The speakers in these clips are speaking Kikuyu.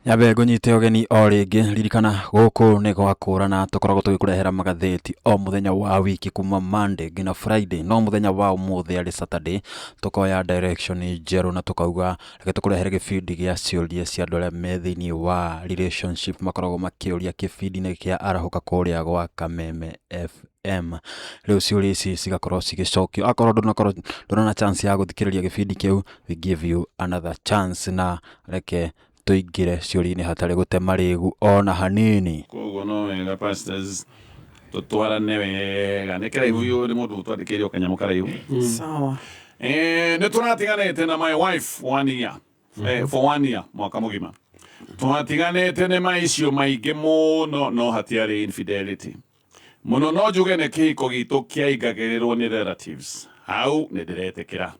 Nyambe ngũnyite ũgeni o rĩngĩ, ririkana gũkũ nĩ gwa kũrana tũkoragwo tũgĩkũrehera magathĩti o mũthenya wa wiki kuma Monday nginya Friday, no mũthenya wa ũmũthĩ arĩ Saturday tũkoya direction njerũ na tũkauga reke tũkũrehere gĩbindi gĩa ciũria cia andũ arĩa me thĩinĩ wa relationship makoragwo makĩũria kĩbindi-inĩ kĩa arahũka kũrĩa gwa Kameme FM. Rĩu ciũria ici cigakorwo cigĩcokio, akorwo ndũnakorwo ndũnona chance ya gũthikĩrĩria gĩbindi kĩu, we give you another chance na reke tũingĩre ciũria-inĩ hatarĩ gũte marĩgu ona hanini. Koguo no wega pastors tũtwarane wega nĩ kĩraihu ũyũ nĩ mũndũ ũtwandĩkĩire o kanyamũ karaihu. Sawa. Eh, nĩ tũratiganĩte na my wife one year. Eh, for one year mwaka mũgima twatiganĩte nĩ maicio maingĩ mũno no hatiarĩ infidelity mũno no njuge nĩ kĩhiko gitũ kĩaingagĩrĩrwo nĩ relatives hau nĩ ndĩretĩkĩra.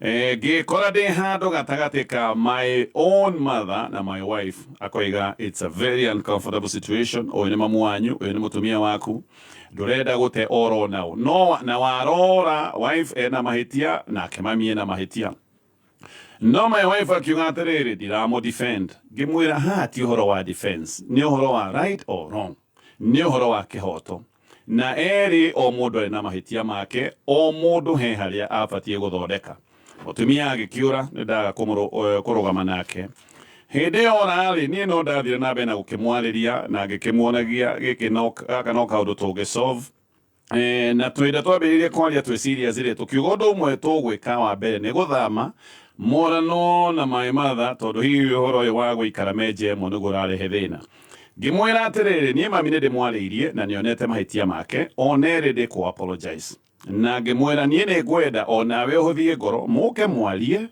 Eh, ngĩkora ndĩ handũ gatagatĩ ka my own mother na my wife akoiga it's a very uncomfortable situation ũyũ nĩ mamu wanyu ũyũ nĩ mũtumia waku ndũrenda gũte oro nao no na warora wife ena mahĩtia nake mami ena mahĩtia no my wife akiuga atĩrĩrĩ ndiramũ defend ngĩmwĩra haha ti ũhoro wa defense nĩ ũhoro wa right or wrong nĩ ũhoro wa kĩhoto Na erĩ o mũndũ arĩ na mahĩtia make, o mũndũ he harĩa abatiĩ gũthondeka. Mũtumia agĩkĩũra, nĩ ndaga kũrũgama nake. Hĩndĩ ĩyo ora-rĩ, niĩ no ndathire na mbere na gũkĩmwarĩria na ngĩkĩmuonagia gĩkĩ no, gaka no kaũndũ tũngĩ solve. Na twĩnda twambĩrĩirie kwaria twĩ serious rĩ, tũkiuga ũndũ ũmwe tũgwĩka wa mbere nĩ gũthama morano na my mother tondũ hihi ũhoro ũyũ wa gũikara me nja ĩmwe nĩguo ũrarehe thĩna. Ngĩmwĩra atĩrĩrĩ, niĩ mami nĩndĩmwarĩirie na nĩonete mahĩtia make, o nerĩ ndĩ kũ apologize. Na ngĩmwĩra niĩ nĩngwenda o nawe ũhũthie ngoro, mũke mwarie,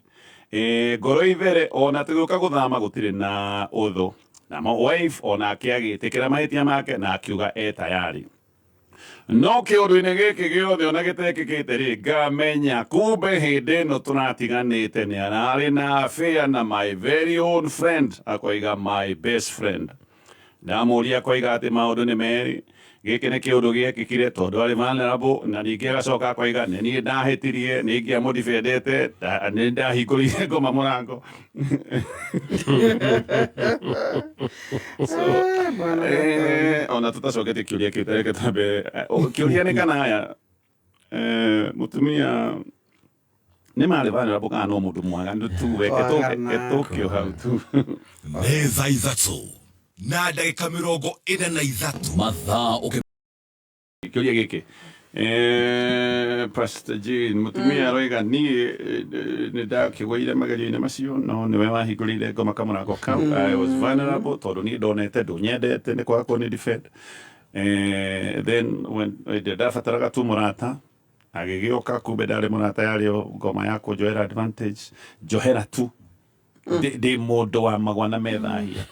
ĩĩ ngoro ithere, o na tũgĩũka gũthama gũtirĩ na ũthũ. Na wife o nake agĩtĩkĩra mahĩtia make na akiuga e tayari. No kĩũndũ-inĩ gĩkĩ gĩothe ona gĩtekĩkĩte rĩ, ngamenya kumbe hĩndĩ ĩno tũratiganĩte nĩ ararĩ na affair na my very own friend, akoiga my best friend. Ndamũria akoiga atĩ maũndũ nĩ merĩ, gĩkĩ nĩ kĩũndũ gĩekĩkire tondũ arĩ vulnerable, na ningĩ agacoka akoiga nĩ niĩ ndahĩtirie, nĩ ingĩamũdefendete, nĩ ndahingũrĩire ngoma mũrango. So, Eh, bwana eh, ona tũtacoketie kĩũria kĩu tareke twambe kĩũria nĩ kana aya mũtumia nĩ marĩ vulnerable kana no mũndũ mwaganu tu reke Kwagana. tũkio hau tu. Nĩ thaa 3:43 mathaa ũkĩ Kĩũria gĩkĩ Pastor Jane mũtumia aroiga niĩ nĩ ndakĩgũire magerio-inĩ macio no nĩwe wahingũrĩire ngoma kamũrango kau. I was vulnerable tondũ niĩ ndonete ndũnyendete nĩ kwaga kũni defend. Then when hĩndĩ ĩrĩa ndabataraga tu mũrata agĩgĩũka kumbe ndarĩ mũrata yarĩ o ngoma ya kũnjoera advantage njohera tu ndĩ mũndũ wa magwa na methahia.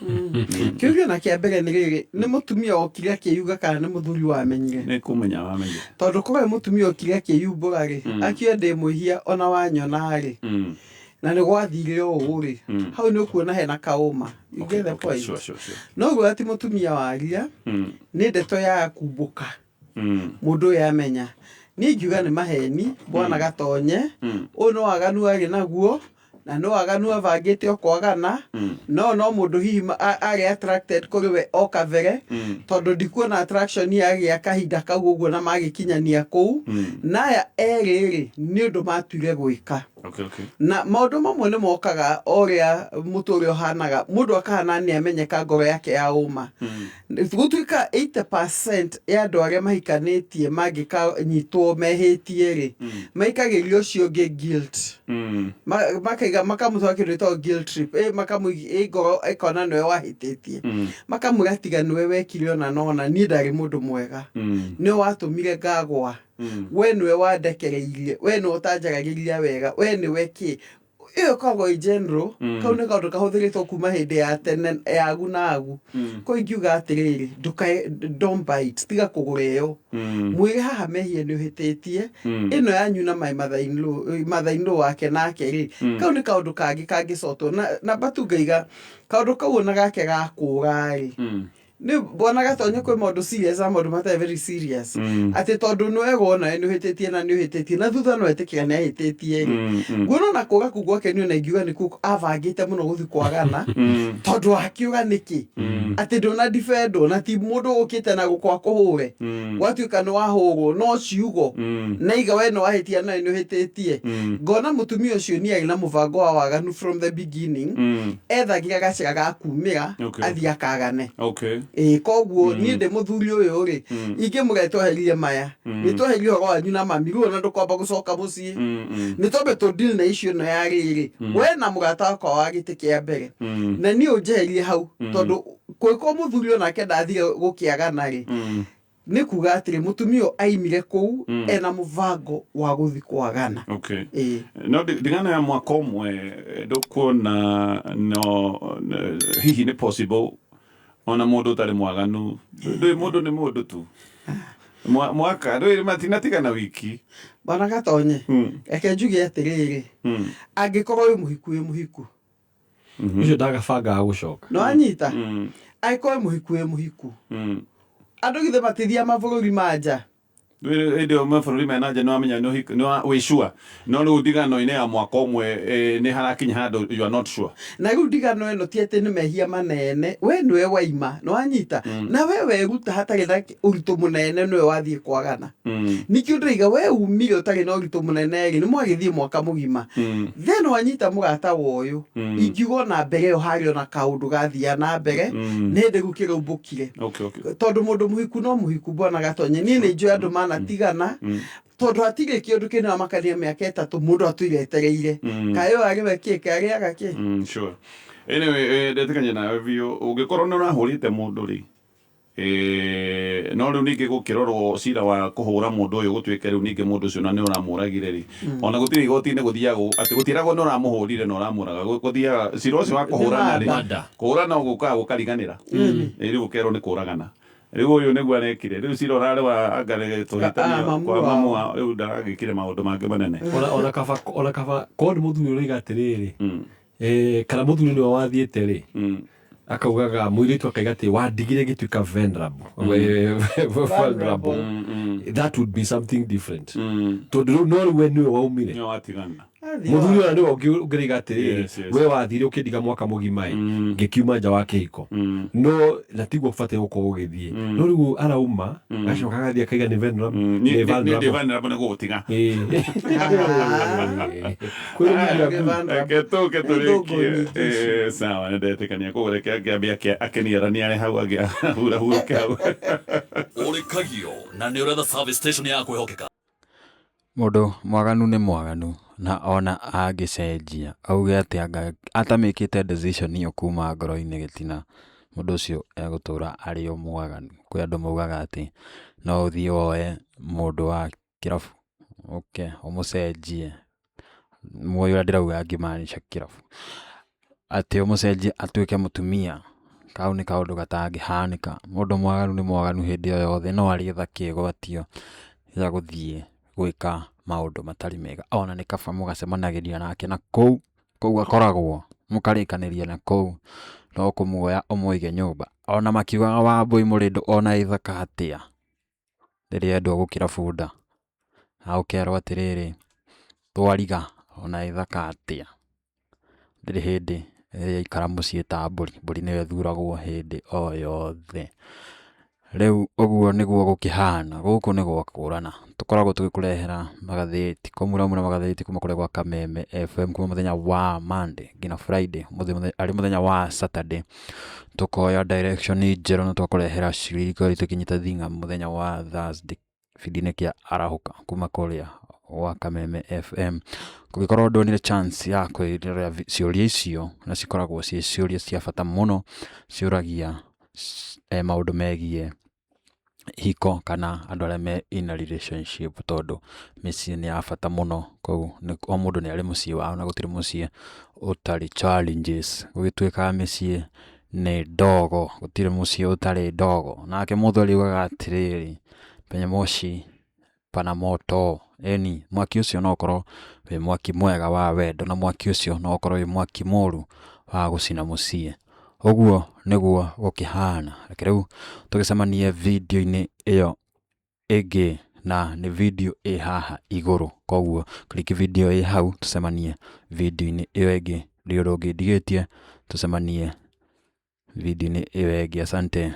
Kĩũria na kĩa mbere nĩ rĩrĩ, nĩ mũtumia okire akĩyuga kana nĩ mũthuri wamenyire? Nĩ kũmenya wamenyire. Tondũ korwo nĩ mũtumia okire akĩyumbũra rĩ, akiuge ndĩ mwĩhia ona wanyona rĩ, na nĩ gwathire ũũ rĩ, hau nĩ ũkuona hena kaũma. You get the point? Sure. No ũguo ti mũtumia waria, nĩ ndeto ya kumbũka. Mũndũ ũyũ amenya. Niĩ ingiuga nĩ maheni, bwana Gatonye, ũyũ nĩ waganu arĩ naguo, na nĩ waganu abangĩte o kwagana, no no mũndũ hihi arĩ attracted kũrĩ we o kabere, tondũ ndikuona attraction yagĩa kahinda kau ũguo na magĩkinyania kũu, na aya erĩ rĩ, nĩ ũndũ matuire gwĩka. Na maũndũ mamwe nĩ mokaga o ũrĩa mũtũrĩre ũhanaga, mũndũ akahana nĩ amenyeka ngoro yake ya ũma. Gũtuĩka 80% ya andũ arĩa mahikanĩtie mangĩkanyitwo mehĩtie rĩ, maikagĩria ũcio ũngĩ guilt. Makaiga makamũtwara kĩndũ gĩtagwo guilt trip. Makamũiga ngoro ĩkona nĩwe wahĩtĩtie. Makamwĩra tiga nĩwe wekire ũna na ũna, niĩ ndarĩ mũndũ mwega. Nĩwe watũmire ngagwa. We nĩwe wandekereirie, we nĩwe ũtanjaragĩria wega, we nĩwe kĩ. Ĩyo ĩkoragwo ĩ general, kau nĩ kaũndũ kahũthĩrĩtwo kuma hĩndĩ ya tene ya agu na agu. Koguo ingiuga atĩrĩrĩ, ndũkae, don't bite, tiga kũgũra ĩyo. Mwĩre haha mehia nĩ ũhĩtĩtie, ĩno yanyu na my mother in law, mother in law wake nake rĩ, kau nĩ kaũndũ kangĩ kangĩcotwo. Na namba tu ngaiga, kaũndũ kau ona gake gakũra rĩ, Nĩ bwana Gatonye, kwĩ maũndũ serious na maũndũ matarĩ very serious, atĩ tondũ nĩ wegwo nawe nĩ ũhĩtĩtie na nĩ ũhĩtĩtie na thutha no etĩkĩra nĩ ahĩtĩtie rĩ, nguona ona kũga kuu gwake nĩ ona ingiuga nĩ kuo abangĩte mũno gũthiĩ kwagana, tondũ akiuga nĩkĩ atĩ ndũna defendwo na ti mũndũ ũkĩte na gũkwa kũhũre, gwatuĩka nĩ wahũrwo no ciugo na iga we nĩ wahĩtia nawe nĩ ũhĩtĩtie. Ngona mũtumia ũcio nĩ arĩ na mũbango wa waganu from the beginning, ethagira gacĩra ga kumĩra athiĩ akagane. Ĩĩ, koguo niĩ ndĩ mũthuri ũyũ rĩ, ingĩmũre tweherie maya, nĩ tweherie ũhoro wanyu na mami rĩu, ona ndũkwamba gũcoka mũciĩ, nĩ twambe tũ deal na issue ĩno ya rĩrĩ we na mũrata wakwa wa gĩtĩ kĩa mbere, na niĩ ũnjeherie hau, tondũ kwĩko mũthuri onake ndathire gũkĩagana rĩ, nĩ kuga atĩrĩ, mũtumia ũyũ aimire kũu ena mũbango wa gũthiĩ kwagana. Ĩĩ. No ndigano ya mwaka ũmwe, ndũkuona no hihi nĩ possible ona mũndũ ũtarĩ mwaganu? Ndũĩ mũndũ nĩ mũndũ tu. Mwaka ndũĩ matinatigana wiki. Bwana Gatonye, reke njuge atĩrĩrĩ, angĩkorwo wĩ mũhiku, wĩ mũhiku. Ũcio ndagabangaga gũcoka. No anyita, angĩkorwo wĩ mũhiku, wĩ mũhiku. Andũ githĩ matithiaga mabũrũri ma nja? Hĩndĩ ĩyo mabũrũri mena nja, nĩwamenya nĩ wĩ sure, no rĩu ndigano-inĩ ya mwaka ũmwe, nĩ harakinya handũ you are not sure. Na rĩu ndigano ĩno ti atĩ nĩ mehia manene, we nĩwe waima, nĩ wanyita, na we weruta hatarĩ na ũritũ mũnene, nĩwe wathiĩ kwagana. Nikĩo ndĩraiga we umire ũtarĩ na ũritũ mũnene rĩ, nĩ mwagĩthiĩ mwaka mũgima, then wanyita mũrata wa ũyũ. Ingiuga ona mbere ĩyo harĩ ona kaũndũ gathiaga na mbere, nĩ hĩndĩ rĩu kĩraumbũkire, tondũ mũndũ mũhiku no mũhiku. Bwana Gatonye, niĩ nĩ njũĩ andũ manatigana tondũ hatirĩ kĩũndũ kĩnĩramakania mĩaka 3 mũndũ atũire etereire kaĩ ũyũ arĩ we kĩ karĩaga kĩ. Sure. Anyway, ndetĩkania nawe biũ. Ũngĩkorwo nĩ ũrahũrĩte mũndũ rĩ, no rĩu ningĩ gũkĩrorwo cira wa kũhũra mũndũ ũyũ, gũtuĩke rĩu ningĩ mũndũ ũcio na nĩ ũramũragire rĩ, ona gũtirĩ igoti-inĩ gũthiaga atĩ gũtiĩragwo nĩ ũramũhũrire na ũramũraga. Gũthiaga cira ũcio wa kũhũrana rĩ, Murder. kũhũrana gũkaga gũkariganĩra. Rĩu ũkerwo nĩ kũragana. Rĩu ũyũ nĩguo arekire, rĩu cira ũrarĩ wa anga tũhĩtanio mamu kwa wao. Mamu wao, rĩu ndaragĩkire maũndũ mangĩ manene. Ona kaba korwo nĩ mũthuri ũroiga atĩrĩrĩ, kana mũthuri nĩwe wathiĩte rĩ, akaugaga mũirĩtu akaiga atĩ wandigire ngĩtuĩka vulnerable. Vulnerable, that would be something different, tondũ rĩu no rĩu we nĩwe waumire. Nĩwe watigana. Mũthuri ona nĩwe ũngĩraiga atĩrĩrĩ, we wathire ũkĩndiga mwaka mũgima ĩ, ngĩkiuma nja wa kĩhiko, no na tiguo ũbatiĩ gũkorwo ũgĩthiĩ, no rĩu arauma agacoka agathiĩ akaiga nĩ vulnerable, nĩ Nĩ vulnerable. Vulnerable nĩ gũgũtiga. Kwĩ mũthuri aku. Reke tũke tũrĩkie. Nĩ thũngũ nyingĩ. Sawa, nĩ ndetĩkania. Koguo reke angĩambia akĩniaraniare hau, angĩ ahurahurũke hau. Ũrĩ kagio na nĩ ũretha service station ya kwĩhokeka. Mũndũ mwaganu nĩ mwaganu, na ona angĩcenjia auge atĩ anga atamĩkĩte decision ĩyo kuma ngoro-inĩ gĩtina, mũndũ ũcio egũtũra arĩ o mwaganu. Kwĩ andũ maugaga atĩ no ũthiĩ woe mũndũ wa kĩrabu ũke ũmũcenjie, mũĩ ũrĩa ndĩrauga ngĩmaanisha kĩrabu, atĩ ũmũcenjie atuĩke mũtumia, kau nĩ kaũndũ gatangĩhanĩka. Mũndũ mwaganu nĩ mwaganu hĩndĩ o yothe, no arĩetha kĩgwatio gĩa gũthiĩ gwĩka maũndũ matarĩ mega. Ona nĩ kaba mũgacemanagĩria nake na kũu kũu akoragwo, mũkarĩkanĩria na kũu, no kũmuoya ũmũige nyũmba. Ona makiugaga Wambui mũrĩndũ ona ĩthaka atĩa, ndĩrĩ gũkĩra bunda, na ũkerwo atĩrĩrĩ, thwariga ona ĩthaka atĩa, ndĩrĩ hĩndĩ ĩrĩ mũciĩ ta mbũri. Mbũri nĩyo ĩthuragwo hĩndĩ o yothe. Rĩu ũguo nĩguo gũkĩhana, gũkũ nĩ gwakũrana. Tũkoragwo tũgĩkũrehera magathĩti, kũmuramura magathĩti kuma kũrĩa gwa Kameme FM, kuma mũthenya wa Monday nginya Friday, ũmũthĩ arĩ mũthenya wa Saturday. Tũkoya direction njerũ na twakũrehera ciringo tũkinyĩte thing'a mũthenya wa Thursday, gĩbindi-inĩ kĩa Arahũka kuma kũrĩa gwa Kameme FM. Kũngĩkorwo ndwonire chance ya kwĩrorera ciũria icio, na cikoragwo ciĩ ciũria cia bata mũno, ciũragia maũndũ megiĩ ihiko kana andũ arĩa me in a relationship, tondũ mĩciĩ nĩ ya bata mũno. Koguo o mũndũ nĩ arĩ mũciĩ wao na gũtirĩ mũciĩ ũtarĩ challenges. Gũgĩtuĩkaga mĩciĩ nĩ ndogo, gũtirĩ mũciĩ ũtarĩ ndogo. Nake Mũthuri augaga atĩrĩrĩ, penye moshi pana moto. Ĩni mwaki ũcio no ũkorwo wĩ mwaki mwega wa wendo, na mwaki ũcio no ũkorwo wĩ mwaki mũru wa gũcina mũciĩ. Ũguo nĩguo gũkĩhana. Reke rĩu tũgĩcemanie video-inĩ ĩyo ĩngĩ, na nĩ video ĩ haha igũrũ. Koguo click video ĩ hau tũcemanie video-inĩ ĩyo ĩngĩ. Ndirĩ ũndũ ũngĩ ndigĩtie, tũcemanie video-inĩ ĩyo ĩngĩ. Asante.